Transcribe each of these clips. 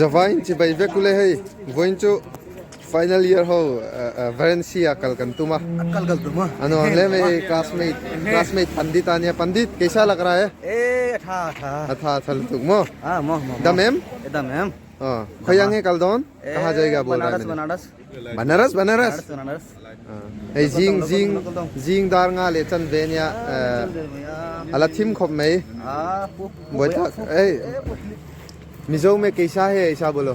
Zavaiin chibai vek ule hei vawiin chu final year ho Varanasi ah kal kan tum a. Kal kal tum a. A nuam hle mai hei classmate classmate Pandit a nia Pandit keisa lak ra e. E a tha a tha. A tha a tha lutuk maw? A maw maw. Dam em? E dam em. Aw khawi ang nge kal dawn? Kaha jaiga bol raha Banaras Banaras. Banaras Banaras. Banaras. Hei zing zing zing dar nga leh chan ve nia a la thim khawp mai. Buaithlak ei Mizo me keisa he aisa bolo.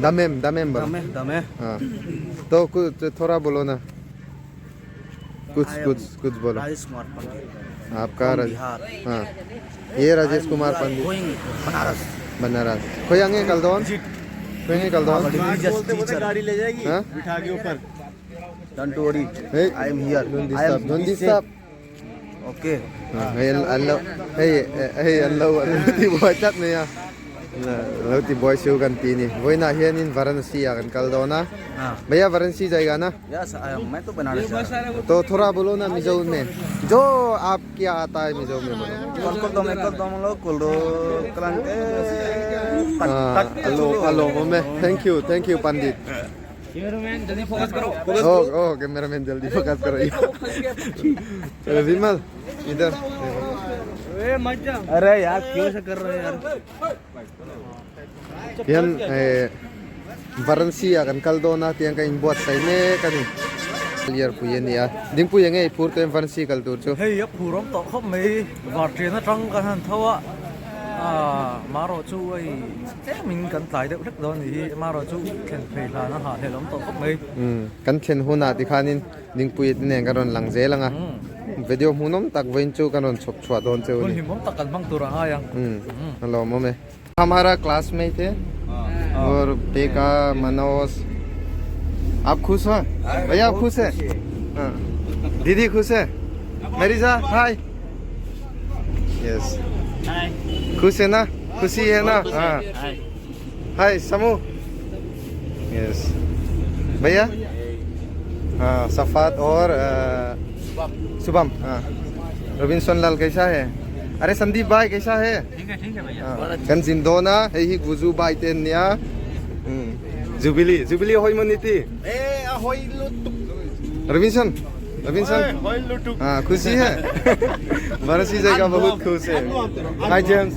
Dam em dam em bolo. Dam e. To kuch thora bolo na. Kuch kuch kuch bolo. Rajesh Kumar Pandit. Aapka Raj हाँ ये Rajesh Kumar Pandit. Banaras. Banaras. खोई आएंगे कल दोन? खोई आएंगे कल दोन? गाड़ी ले जाएगी हाँ? बिठा के ऊपर. Don't worry. Hey, I am here. Don't I am disturb. Don't disturb. Okay. Hei an lo hei hei an lo an lo ti buai tlat mai a lo ti buai siu kan ti ni vawiinah hianin Varanasi ah kan kal dawn a bhaiya Varanasi jaiga na Yes I am main to Banaras ja raha to thora bolo na Mizo mein jo aap kya aata hai Mizo mein bolo kol kol dom kol dom lo kol ro kalante a lawm a lawm awm e thank you thank you Pandit Cameraman जल्दी focus करो ओ ओ cameraman जल्दी focus करो चलो विमल इधर ए मत जा अरे यार क्यों से कर रहे हो यार Hian Varanasi ah kan kal dawn a tiang ka inbuatsaih mek a ni. Clear pui a ni a dingpui enge i phur tawh em Varanasi kal tur chu. Hei a phur awm tawh khawp mai varṭian atang kan han tho a marawh chu hei tlemin kan tlai deuh hlek dawn a ni hi marawh chu thlen phei hlan a hahhlelh awm tawh khawp mai. Kan thlen hunah tikhanin dingpui te nen kan rawn lang zel ang a video hmuhnawm tak vawiin chu kan rawn chhawp chhuah dawn cheu a ni. Hun hlimawm tak kan hmang tur a ngai ang. A lawmawm e. हमारा classmate है और बेका मनोज आप खुश हो भैया आप खुश है हाँ। दीदी खुश है मेरी सा हाय यस खुश है ना खुशी है ना हाँ हाय समू यस भैया हाँ सफात और शुभम हाँ रविंद्र लाल कैसा है अरे संदीप भाई कैसा है ठीक है भैया kan zin dawn a hei hi Guju bai te an nia Jubilee Jubilee hawi maw ni ti Robinson Robinson हाँ खुशी है Varanasi jaiga bahut खुश है hi James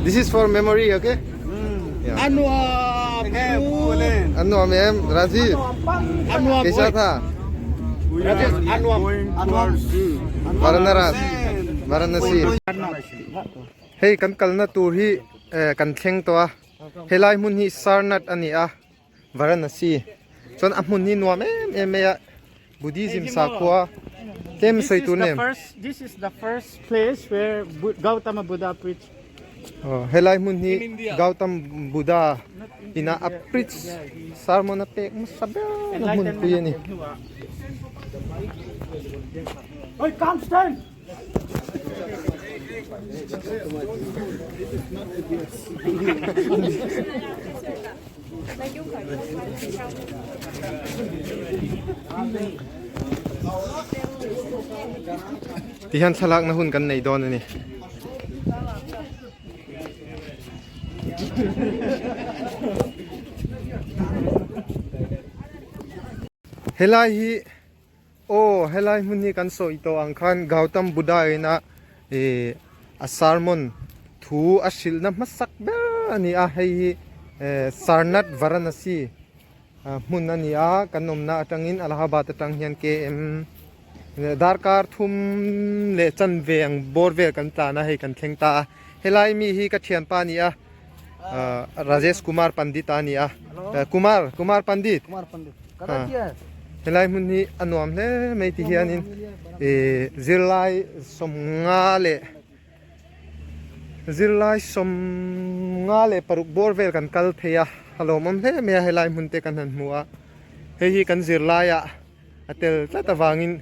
this is for memory okay Anuam em Rajiv कैसा था Varanasi Varanasi hei kan kalna tur hi kan thleng tawh a helai hmun hi Sarnath a ni a Varanasi chuan a hmun hi nuam em em mai a Buddhism sakhua tlem sawi tur nem This is the first place where Gautama Buddha preached. Aw helai hmun hi Gautam Buddha ina a preach sermon a pek hmasa ber na hmunpui a ni. Oi come stand. Tihian thlalak na hun kan nei dawn a ni. Helai hi aw helai hmun hi kan sawi tawh ang khan Gautam Buddha ina ih a sermon thu a hrilhna hmasak ber a ni a hei hi Sarnath Varanasi hmun a ni a kan awmna atangin Allahabad atang hian KM darkar thum leh chanve ang bawr vel kan tlan a hei kan thleng ta a helai mi hi ka thianpa a ni a Rajesh Kumar Pandit a ni a Kumar Kumar Pandit helai hmun hi a nuam hle mai ti hianin ih zirlai sawmnga leh Zirlai sawmnga leh paruk bawr vel kan kal thei a, a lawmawm hle mai a helai hmun te kan han hmu a, hei hi kan zirlaiah a tel tlat avangin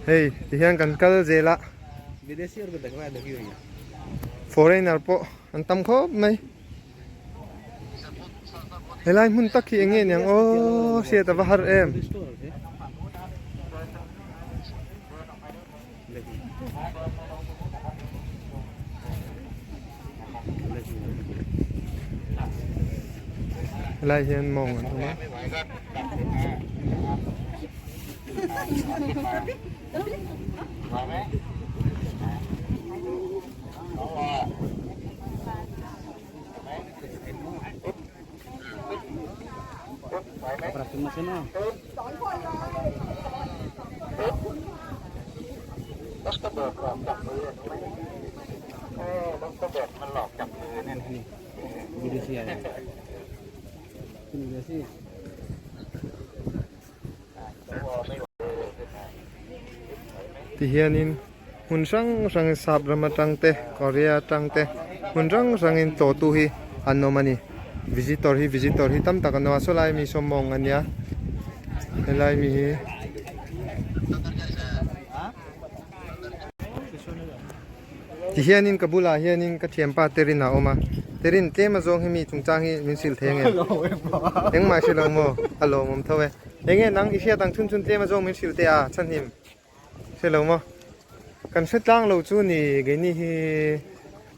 hei tihian kan kal zel a, foreigner pawh an tam khawp mai, helai hmun tak hi eng nge niang aw hriat a va har em. Helai hian mawng an awm a. Tihianin hmun hrang hrangin sap ram atang te Korea atang te hmun hrang hrangin tlawhtu hi an awm a ni visitor hi visitor hi tam tak an awm a sawlai mi saw mawng a nia helai mi hi. Tihianin ka bulah hianin ka thianpa Terin a awm a, Terin tlem a zawng hi mi chungchang hi min hrilh thei ange? Engmah hre lo maw? A lawmawm tho e. Enge nang i hriat ang chhun chhun tlem a zawng min hrilh teh a, chhanhim hre lo maw? Kan hre tlang lo chu ni keini hi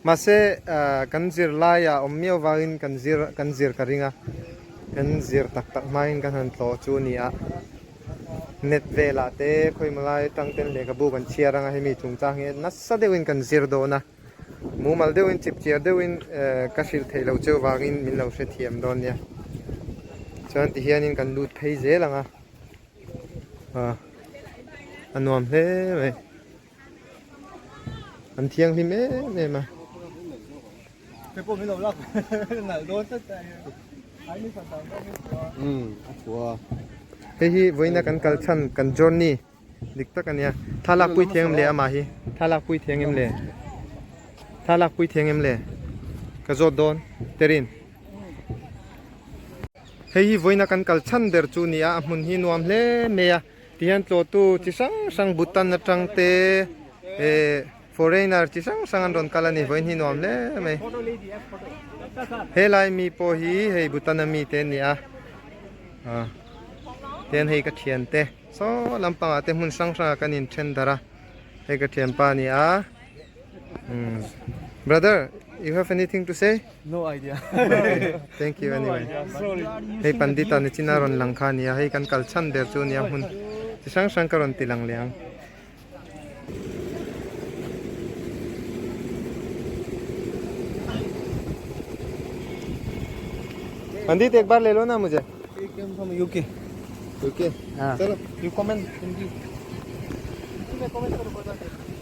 mahse kan zir laiah awm miau vangin kan zir kan zir ka ring a, kan zir tak tak hmain kan han tlawh chu ni a. Net velah te khawimah lai atang ten lehkhabu kan chhiar anga hemi chungchang hi nasa deuhin kan zir dawn a, mumal deuhin chip chiar deuhin ka hrilh theih loh cheu vangin min lo hrethiam dawn nia. Chuan tihianin kan lut phei zel ang a, ah a nuam hle mai, an thianghlim em em a. Hei hi vawiina kan kal chhan kan journey dik tak a nia thlalak pui thiang em le amah hi thlalak pui thiang em le thlalak pui thiang em le ka zawt dawn terin hei hi vawiina kan kal chhan ber chu nia a hmun hi nuam hle mai a tihian tlawhtu chi hrang hrang Bhutan atang te eh Foreigner chi hrang hrang an rawn kal a ni, vawiin hi nuam hle mai. Helai mi pawh hi hei Bhutan a mi te an ni a, ah tihian hei ka thian te saw lampangah te hmun hrang hrangah kan inthen darh a, hei ka thianpa a ni a, umm brother you have anything to say? No idea. Thank you anyway. Hei Pandita ni china rawn lang kha a ni a, hei kan kal chhan ber chu a nia hmun chi hrang hrang ka rawn ti lang leh ang. पंडित एक बार ले लो ना मुझे UK okay हाँ। चलो you comment Hindi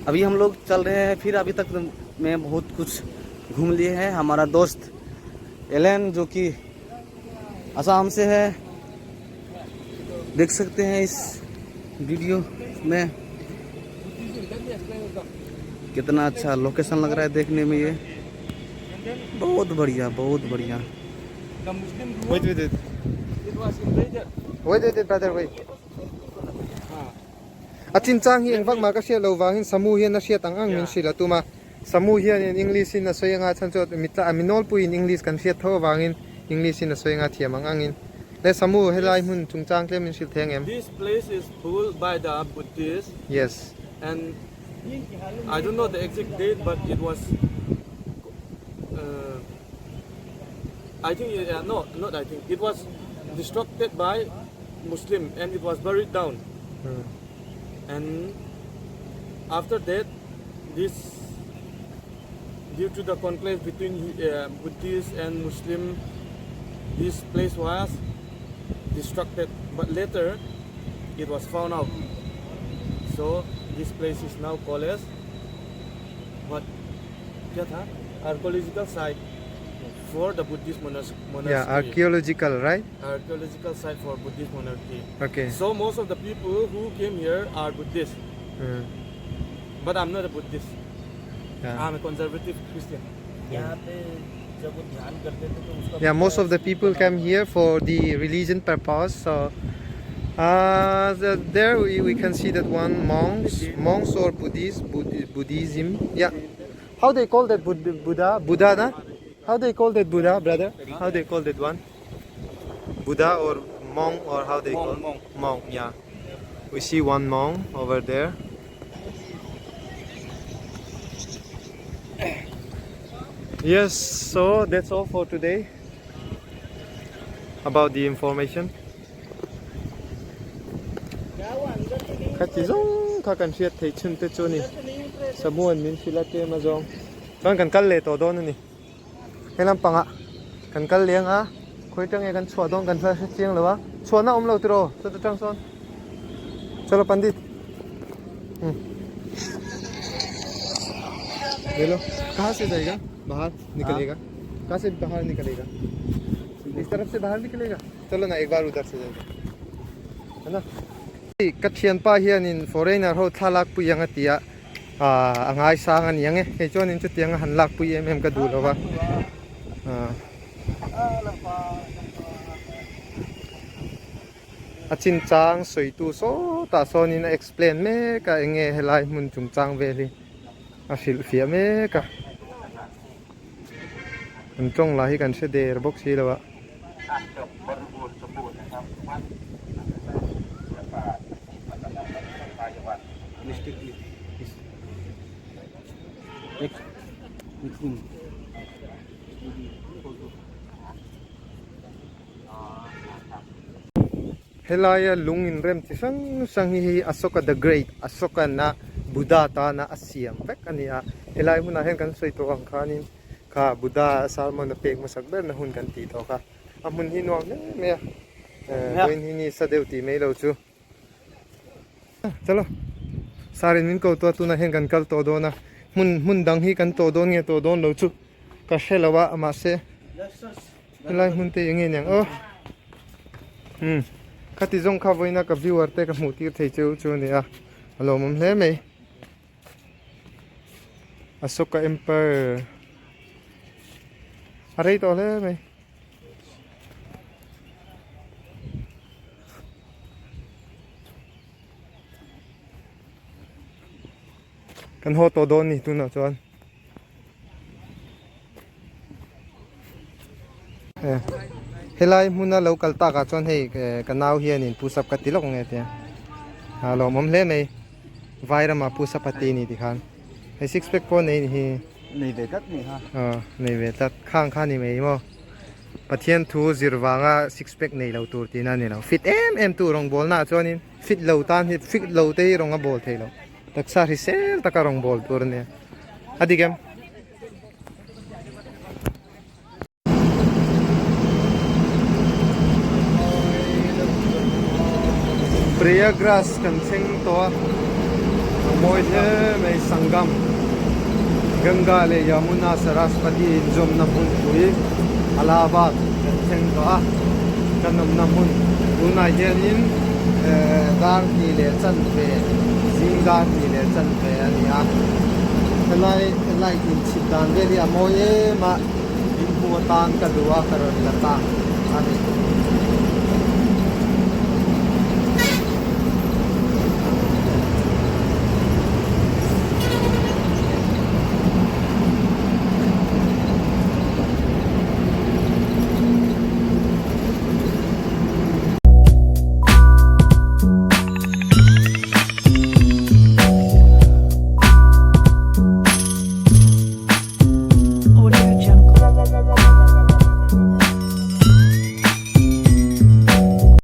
अभी हम लोग चल रहे हैं फिर अभी तक मैं बहुत कुछ घूम लिए हैं हमारा दोस्त एलन जो कि असम से है देख सकते हैं इस वीडियो में कितना अच्छा लोकेशन लग रहा है देखने में ये बहुत बढ़िया बहुत बढ़िया Wait, wait, wait. Wait, wait, wait, brother, wait. A chin chang hi engvak mah ka hriat lo vangin Samu hian a hriat ang ang min hrilh a tum a. Samu hianin English in a sawi anga chhan chu mitla a minawlpui in English kan hriat tho avangin English in a sawi anga thiam ang angin. Le Samu helai hmun chungchang tlem min hrilh thei ang em? This place is built by the Buddhists. Yes. And I don't know the exact date but it was uh, I think uh, no not I think it was destructed by Muslim and it was buried down. Hmm. And after that this due to the conclave between uh, Buddhist and Muslim this place was destructed but later it was found out so this place is now called as what क्या था archaeological site for the Buddhist monastery. Yeah, archaeological, right? Archaeological site for Buddhist monarchy. Okay. So most of the people who came here are Buddhist. Mm. But I'm not a Buddhist. Yeah. I'm a conservative Christian. Yeah. Yeah, most of the people come here for the religion purpose. So the, there we, we can see that one monks, monks or Buddhist, Buddhism. Yeah, how they call that Buddha? Buddha, na? How they call that Buddha, brother? How they call that one? Buddha or monk or how they call? Monk, Monk, yeah. We see one monk over there. Yes, so that's all for today. about the information. Khati zawng kha kan hriat thei chhun te chu a ni. Samuan min hrilh a tlem a zawng. Chuan kan kal leh tawh dawn a ni. He lampangah kan kal leng a, khawi tang nge kan chhuah dawn kan hla hre chiang lo a, chhuahna awm lo tiraw chuta tang sawn. Chalo Pandit. Hmm. ले लो कहाँ से जाएगा बाहर निकलेगा कहाँ से बाहर निकलेगा इस तरफ से बाहर निकलेगा चलो ना एक बार उधर से जाएगा है ना ka thianpa hianin foreigner ho thlalak pui ang a ti a ah a ngaisang a ni ang e hei chuanin chutiang a han lak pui em em ka duh lo va ah a chinchang sawitu sawtah sawnin a explain mek a eng nge helai hmun chungchang vel hi a hrilh fiah mek a an tawng lah hi kan hre der bawk si lo a. Helaia lung inrem chi hrang hrang hi hei Ashoka the Great Ashoka na Buddha tana a siam vek a ni a helai hmunah hian kan sawi tawh ang khanin kha Buddha sermon a pek hmasak berna hun kan tih tawh kha a hmun hi nuam hle mai a vawiin hi ni sa deuh tih mai lo chu chalo sar in min ko tawh a tunah hian kan kal tawh dawn a hmun hmun dang hi kan tawh dawn nge tawh dawn lo chu ka hre lo a mahse Helai hmun te eng nge niang aw umm khati zawng kha vawiina ka viewer te ka hmuh tir thei cheu chu a ni a a lawmawm hle mai Ashoka Empire a rei tawh hle mai. Kan haw tawh dawn ni tunah chuan. Helai hmuna lo kal takah chuan hei ka nau hianin push up ka ti lawk nge tia a lawmawm hle mai vai ramah push up a ti a ni tikhan hei six pack pawh nei ni hi nei ve tlat ni ha aw nei ve tlat khang kha ni mai maw Pathian thu zir vanga six pack nei lo tur tihna a ni lo fit em em tu rawngbawl naah chuanin fit lo tan hi fit lo te hi rawng a bawl thei lo. Taksa hrisel taka rawngbâwl tur a nia. A dik em? Prayagraj kan thleng tawh a, a mawi hle mai Sangam, Ganga leh Yamuna Saraswati inzawmna hmunpui Allahabad kan thleng tawh a, kan awmna hmun tunah hianin dar hnih leh chanve zing dar hnih leh chanve a ni a helai light in chhip dan vel hi a mawi em a in hmu atan ka duh a ka rawn la ta a ni.